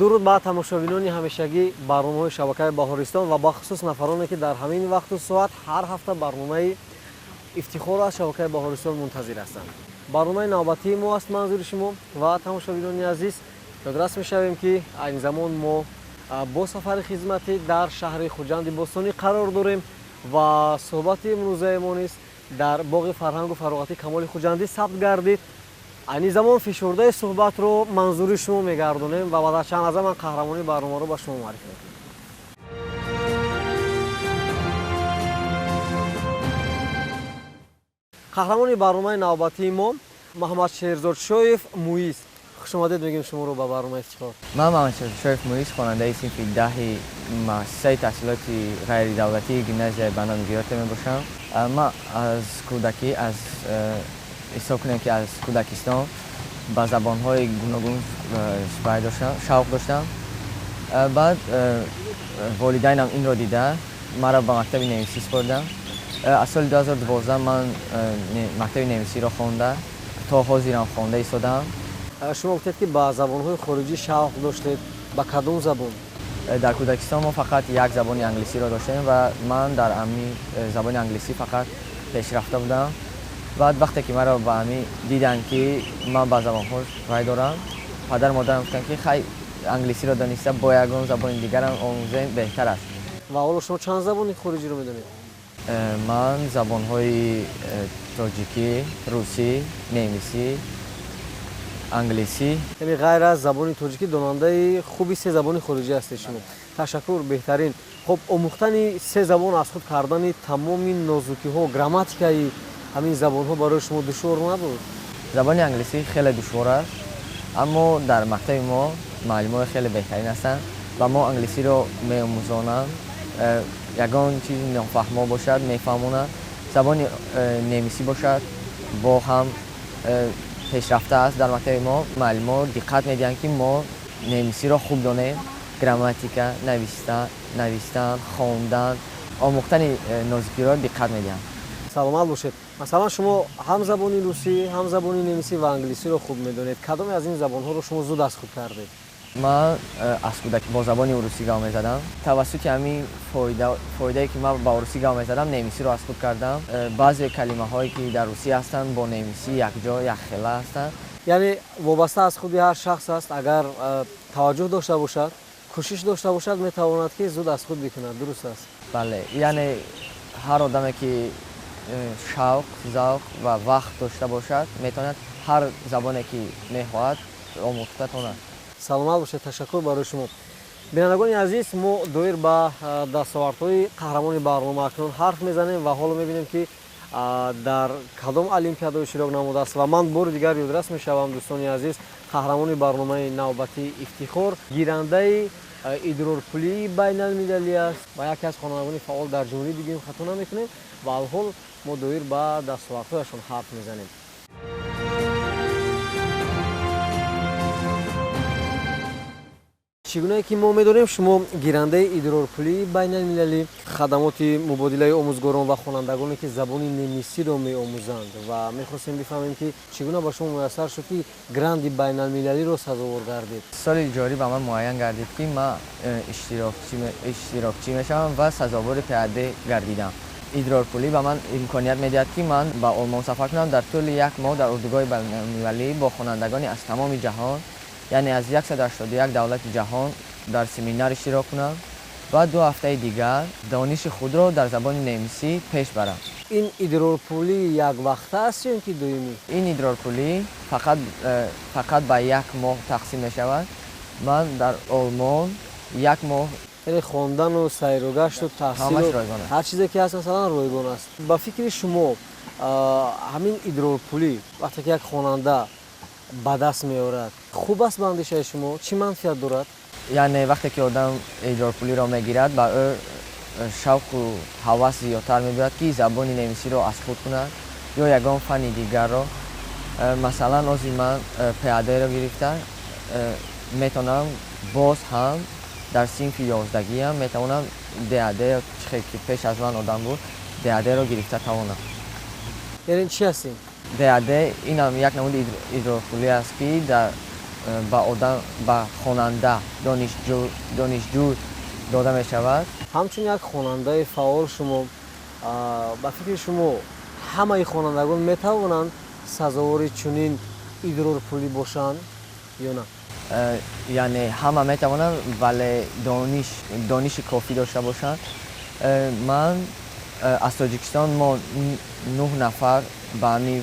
Дуруд ба тамошобинони ҳамешагӣ барномаҳои шабакаи Баҳористон ва бахусус нафароне, ки дар ҳамин вақту соат ҳар ҳафта барномаи Ифтихорро аз шабакаи Баҳористон мунтазир ҳастанд. Барномаи навбатии мо аст манзури шумо ва тамошобинони азиз, ёдрас мешавем, ки айни замон мо бо сафари хизматӣ дар шаҳри Хуҷанди бостонӣ қарор дорем ва суҳбати имрӯзаи мо низ дар боғи фарҳангу фароғатӣ Камоли Хуҷандӣ сабт гардид. Айни замон фишурдаи суҳбатро манзури шумо мегардонем ва баъд аз чанд лаҳза ман қаҳрамони барномаро ба шумо муаррифӣ мекунам. Қаҳрамони барномаи навбатии мо Муҳаммад Шерзодшоев Муиз. Хушомадед мегӯем шуморо ба барномаи Ифтихор. Ман Муҳаммад Шерзодшоев Муиз, хонандаи синфи 10-и муассисаи таҳсилоти ғайридавлатии гимназияи ба номи Гёте мебошам. Ман аз кӯдакӣ, аз ҳисоб кунем, ки аз кӯдакистон ба забонҳои гуногун вай доштам, шавқ доштам. Баъд волидайнам инро дида маро ба мактаби немисӣ супориданд. Аз соли 2012 ман мактаби немисиро хонда, то ҳозирам хонда истодаам. Шумо гуфтед, ки ба забонҳои хориҷӣ шавқ доштед. Ба кадом забон? Дар кӯдакистон мо фақат як забони англисиро доштем ва ман дар ами забони англисӣ фақат пешрафта будам. Баъд вақте ки маро ба ами диданд, ки ман ба забонҳо вай дорам, падару модарам гуфтанд, ки хай, англисиро дониста бо ягон забони дигарам омӯзем беҳтар аст. Ва ҳоло шумо чанд забони хориҷиро медонед? Ман забонҳои тоҷикӣ, русӣ, немисӣ, англисӣ. Яъне ғайр аз забони тоҷикӣ донандаи хуби се забони хориҷӣ ҳастед шумо. Ташаккур, беҳтарин. Хуб, омӯхтани се забон, аз худ кардани тамоми нозукиҳо, грамматикаи ҳамин забонҳо барои шумо душвор набуд? Забони англисӣ хеле душвор аст, аммо дар мактаби мо муаллимои хеле беҳтарин ҳастанд ва мо англисиро меомӯзонанд. Ягон чизи нофаҳмо бошад, мефаҳмонанд. Забони немисӣ бошад, бо ҳам пешрафта аст. Дар мактаби мо муаллимо диққат медиҳанд, ки мо немисиро хуб донем: грамматика, навистан, хондан, омӯхтани нозукиро диққат медиҳанд. Саломат бошед. Масалан, шумо ҳам забони русӣ, ҳам забони немисӣ ва англисиро хуб медонед. Кадоме аз ин забонҳоро шумо зуд аз худ кардед? Ман аз кӯдакӣ бо забони урусӣ гап мезадам. Тавассути ҳамин фоидае, ки ман ба урусӣ гап мезадам, немисиро аз худ кардам. Баъзе калимаҳое, ки дар русӣ ҳастанд, бо немисӣ якҷо, якхела ҳастанд. Яъне вобаста аз худи ҳар шахс аст. Агар таваҷҷӯҳ дошта бошад, кӯшиш дошта бошад, метавонад, ки зуд аз худ бикунад, дуруст аст? Бале, яъне ҳар одаме, ки шавқ, завқ ва вақт дошта бошад, метавонад ҳар забоне, ки мехоҳад, омӯхта тонад. Саломат бошед, ташаккур барои шумо. Бинандагони азиз, мо доир ба дастовардҳои қаҳрамони барнома акнун ҳарф мезанем ва ҳоло мебинем, ки дар кадом олимпиадао иштирок намудааст. Ва ман бори дигар ёдрас мешавам, дӯстони азиз, қаҳрамони барномаи навбатии Ифтихор гирандаи идрорпулии байналмилалӣ аст ва яке аз хонандагони фаъол дар ҷумҳурӣ бигӯем, хато намекунем. Ва алҳол мо доир ба дастовардҳояшон ҳарф мезанем. Чӣ гунае ки мо медонем, шумо гирандаи идрорпулии байналмилалӣ, хадамоти мубодилаи омӯзгорон ва хонандагоне, ки забони немисиро меомӯзанд, ва мехостем бифаҳмем, ки чӣ гуна ба шумо муяссар шуд, ки гранди байналмилалиро сазовор гардид? Соли ҷорӣ ба ман муайян гардид, ки ман иштирокчӣ мешавам ва сазовори ПАД гардидам. Идрорпулӣ ба ман имконият медиҳад, ки ман ба Олмон сафар кунам, дар тӯли як моҳ дар урдугоҳи байналмилалӣ бо хонандагони аз тамоми ҷаҳон, яъне аз 181 давлати ҷаҳон, дар семинар иштирок кунам ва 2 ҳафтаи дигар дониши худро дар забони немисӣ пеш барам. Ин идрорпулӣ яквақта аст ё ин ки доимӣ? Ин идрорпулӣ фақат ба як моҳ тақсим мешавад. Ман дар Олмон як моҳ. Яъне хондану сайругашту таҳсилу Ҳамаш ройгон аст. ҳар чизе ки ҳаст, масалан, ройгон аст. Ба фикри шумо, ҳамин идрорпулӣ вақте ки як хонанда ба даст меорад, хуб аст? Ба андешаи шумо, чӣ манфиат дорад? Яъне вақте ки одам идрорпулиро мегирад, ба ӯ шавқу ҳавас зиёдтар мебиёяд, ки забони немисиро аз худ кунад ё ягон фанни дигарро. Масалан, ози ман ПАД-ро гирифта метавонам, боз ҳам дар синфи 11-гиам метавонам ДАД, чихе ки пеш аз ман одам буд, ДАД-ро гирифта тавонам. Яъне чӣ ҳастем? ДАД инам як намуди идрорпулӣ аст, ки дар ба одам, ба хонанда, донишҷӯ дода мешавад. Ҳамчун як хонандаи фаъол шумо, ба фикри шумо ҳамаи хонандагон метавонанд сазовори чунин идрорпулӣ бошанд ё на? Яъне ҳама метавонанд, вале дониши кофӣ дошта бошанд. Ман аз Тоҷикистон мо 9 нафар ба ҳамин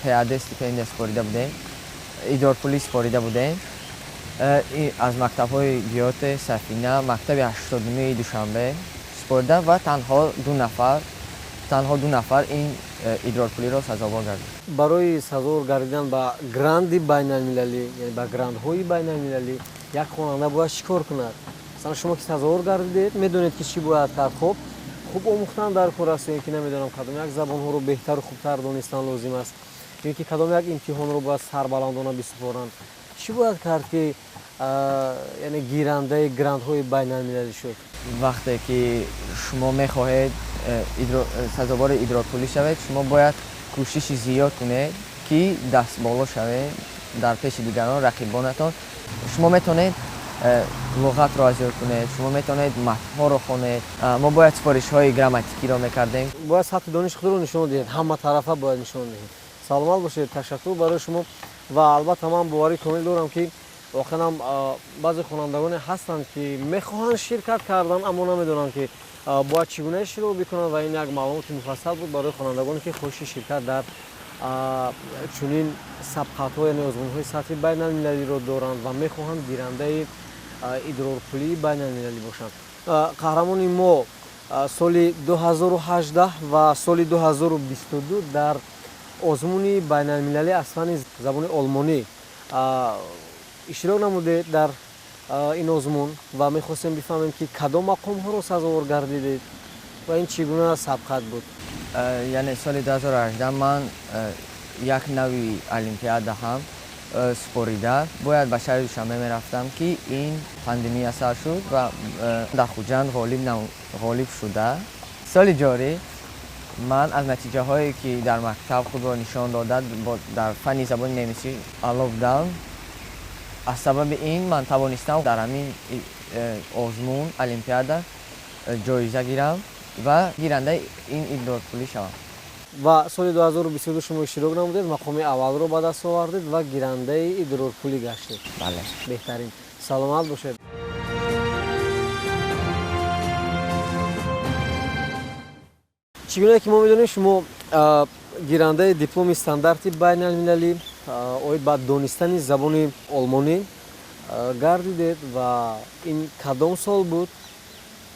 ПАД стипендия супорида будем, идрорпулӣ супорида будем. Аз мактабҳои Гёте, Сафина, мактаби 89 Душанбе супорида ва танҳо ду нафар ин идрорпулиро сазовор гардид. Барои сазовор гардидан ба гранди байналмилалӣ, яъне ба грандҳои байналмилалӣ як хонанда бояд чӣ кор кунад? Масалан, шумо ки сазовор гардидед, медонед ки чӣ бояд кард. Хоб, хуб омӯхтан дар кор аст ё ин ки намедонам кадом як забонҳоро беҳтару хубтар донистан лозим аст, ё ин ки кадом як имтиҳонро бояд сарбаландона бисупоранд? Чӣ бояд кард ки яъне гирандаи грандҳои байналмилалӣ шуд? Вақте ки шумо мехоҳед сазовори идрорпулӣ шавед, шумо бояд кӯшиши зиёд кунед ки дастболо шавед дар пеши дигарон, рақибонатон. Шумо метавонед луғатро аз ёд кунед, шумо метавонед матнҳоро хонед. Мо бояд супоришҳои грамматикиро мекардем. Бояд сатҳи дониши худро нишон диҳед, ҳама тарафа бояд нишон диҳед. Саломат бошед, ташаккур барои шумо. Ва албатта ман боварӣ комил дорам ки воқеан ҳам баъзе хонандагоне ҳастанд ки мехоҳанд ширкат кардан, аммо намедонанд ки бояд чӣ гуна иштирок бикунанд, ва ин як маълумоти муфассал буд барои хонандагоне ки хоҳиши ширкат дар чунин сабқатҳо, яъне озмунҳои сатҳи байналмилалиро доранд ва мехоҳанд гирандаи идрорпулии байналмилалӣ бошанд. Қаҳрамони мо соли 2018 ва соли 2022 дар озмуни байналмилалӣ аз фанни забони олмонӣ иштирок намудед дар ин озмун ва мехостем бифаҳмем ки кадом мақомҳоро сазовор гардидед ва ин чӣ гуна сабқат буд? Яъне соли 2018 ман як нави олимпиада ҳам супорида бояд ба шаҳри Душанбе мерафтам ки ин пандемия сар шуд ва дар Хуҷанд ғолиб шуда. Соли ҷорӣ ман аз натиҷаҳое ки дар мактаб худро нишон додад дар фанни забони немисӣ аъло будам. Аз сабаби ин ман тавонистам дар ҳамин озмун олимпиада ҷоиза гирам ва гирандаи ин идрорпулӣ шавам. Ва соли 2022 шумо иштирок намудед, мақоми аввалро ба даст овардед ва гирандаи идрорпулӣ гаштед. Бале. Беҳтарин. Саломат бошед. Чӣ гуна ки мо медонем, шумо гирандаи дипломи стандарти байналмилалӣ оид ба донистани забони олмонӣ гардидед ва ин кадом сол буд?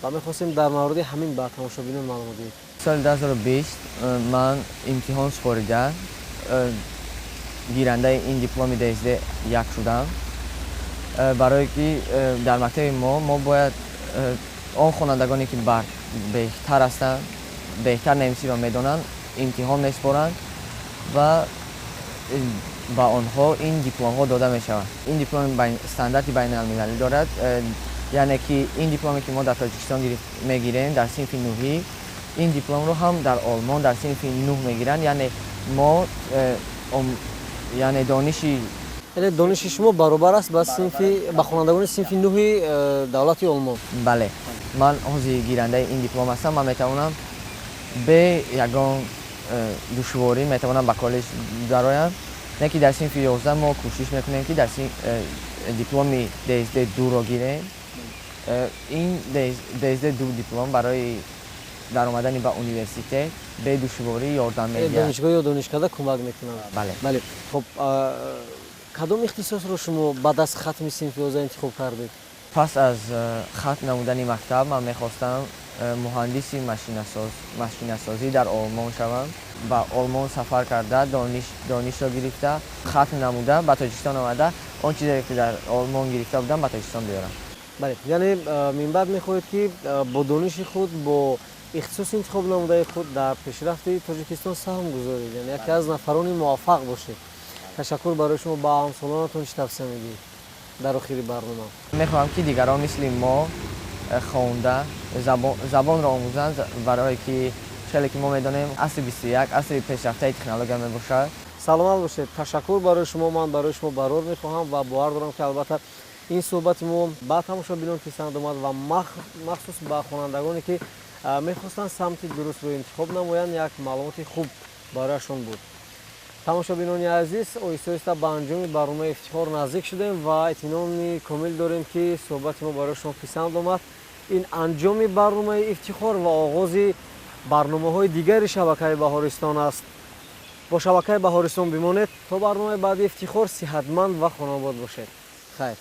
Ва мехостем дар мавриди ҳамин ба тамошобинон маълумот диҳед. Соли 2020 ман имтиҳон супорида гирандаи ин дипломи ДСД 1 шудам. Барое ки дар мактаби мо бояд он хонандагоне ки беҳтар ҳастанд, беҳтар немисиро медонанд, имтиҳон месупоранд ва ба онҳо ин дипломҳо дода мешаванд. Ин диплом стандарти байналмилалӣ дорад, яъне ки ин дипломе ки мо дар Тоҷикистон мегирем дар синфи 9, ин дипломро ҳам дар Олмон дар синфи 9 мегиранд. Яъне мо яъне дониши яъне дониши шумо баробар аст ба синфи ба хонандагони синфи 9 давлати Олмон. Бале, ман ҳозир гирандаи ин диплом ҳастам. Ман метавонам бе ягон душворӣ метавонам ба коллеҷ дароям. Не ки дар синфи 11 мо кӯшиш мекунем ки дар дипломи ДСД 2-ро гирем. Ин ДСД 2 диплом барои даромадани ба университет бе душворӣ ёрдам медиҳад. Донишгоҳ ё донишкада кӯмак мекунанд. Бале. Бале. Хоб, кадом ихтисосро шумо баъд аз хатми синфи 11 интихоб кардед? Пас аз хатм намудани мактаб ман мехостам муҳандиси машинасозӣ дар Олмон шавам. Ба Олмон сафар карда, донишро гирифта, хатм намуда, ба Тоҷикистон омада, он чизе ки дар Олмон гирифта будам ба Тоҷикистон биёрам. Бале, яъне минбаъд мехоҳед ки бо дониши худ, бо ихтисоси интихоб намудаи худ дар пешрафти Тоҷикистон саҳм гузоред, яъне яке аз нафарони муваффақ бошед. Ташаккур барои шумо. Ба ҳамсолонатон чӣ тавсия медиҳед дар охири барнома? Мехоҳам ки дигарон мисли мо хонда забонро омӯзанд, барое ки хеле ки мо медонем асри 21 асри пешрафтаи технология мебошад. Саломат бошед, ташаккур барои шумо. Ман барои шумо барор мехоҳам ва бовар дорам, ки албатта ин суҳбати мо ба тамошобинон писанд омад ва махсус ба хонандагоне, ки мехостанд самти дурустро интихоб намоянд, як маълумоти хуб барояшон буд. Тамошобинони азиз, оҳиста оҳиста ба анҷоми барномаи «Ифтихор» наздик шудем ва итминони комил дорем, ки суҳбати мо барои шумо писанд омад. Ин анҷоми барномаи «Ифтихор» ва оғози барномаҳои дигари шабакаи «Баҳористон» аст. Бо шабакаи «Баҳористон» бимонед. То барномаи баъди «Ифтихор» сиҳатманд ва хонобод бошед. Хайр.